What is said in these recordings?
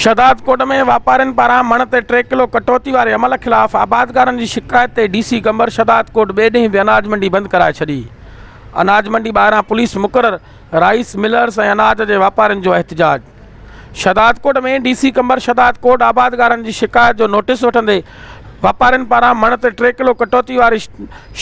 شهدادڪوٽ ۾ واپارين پاران مڻ تي ٽي ڪلو ڪٽوتي واري عمل خلاف آبادگارن جي شڪايت تي ڊي سي قمبر شهدادڪوٽ ٻئي ڏينهن به اناج منڊي بند ڪرائي ڇڏي. اناج منڊي ٻاهران پوليس مقرر رائيس ملرز ۽ اناج جي واپارين جو احتجاج. شهدادڪوٽ ۾ ڊي سي قمبر شهدادڪوٽ آبادگارن جي شڪايت جو نوٽيس وٺندي واپارين پاران مڻ تي ٽي ڪلو ڪٽوتي واري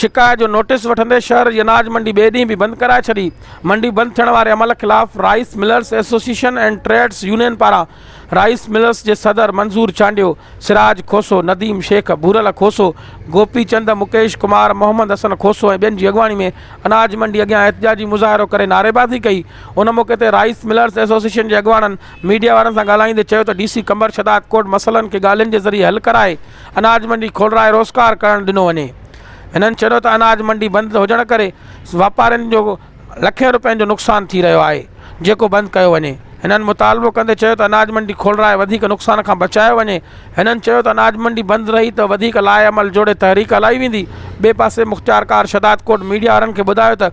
شڪايت جو نوٽيس وٺندي شهر جي اناج منڊي ٻئي ڏينهن به بند ڪرائي ڇڏي. منڊي بند ٿيڻ واري عمل خلاف rice millers association and traders union پاران رائيس ملرز جي صدر منظور چانڊيو، سراج کوسو، نديم شيخ، ڀورل کوسو، گوپي چند، مڪيش ڪمار، محمد حسن کوسو ۽ ٻين جي اڳواڻي ۾ اناج منڊي اڳيان احتجاجي مظاهرو ڪري نعريبازي ڪئي. ان موقعي تي رائيس ملرز ايسوسيئيشن جي اڳواڻن ميڊيا وارن سان ڳالهائيندي چيو ته ڊي سي قمبر شھدادڪوٽ مسئلن کي ڳالهين جي ذريعي حل ڪرائي اناج منڊي کولرائي روزگار ڪرڻ ڏنو وڃي. هنن چيو ته اناج منڊي بند هجڻ ڪري واپارين جو لکين روپين جو نقصان ٿي رهيو آهي جيڪو بند ڪيو وڃي. هنن مطالبو ڪندي چيو ته اناج منڊي کولرائي وڌيڪ نقصان کان بچايو وڃي. هنن چيو ته اناج منڊي بند رهي ته وڌيڪ لائحه عمل جوڙي تحريڪ هلائي ويندي. ٻئي پاسي مختيارڪار شھدادڪوٽ ميڊيا وارن کي ٻڌايو ته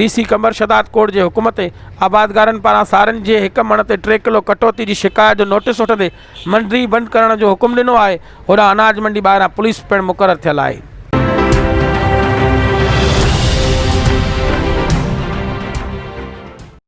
ڊي سي قمبر شھدادڪوٽ جي حڪم تي آبادگارن پاران سارين جي هڪ مڻ تي ٽي ڪلو ڪٽوتي جي شڪايت جو نوٽيس وٺندي منڊي بند ڪرڻ جو حڪم ڏنو آهي. هوڏانهن اناج منڊي ٻاهران پوليس پڻ مقرر ٿيل آهي.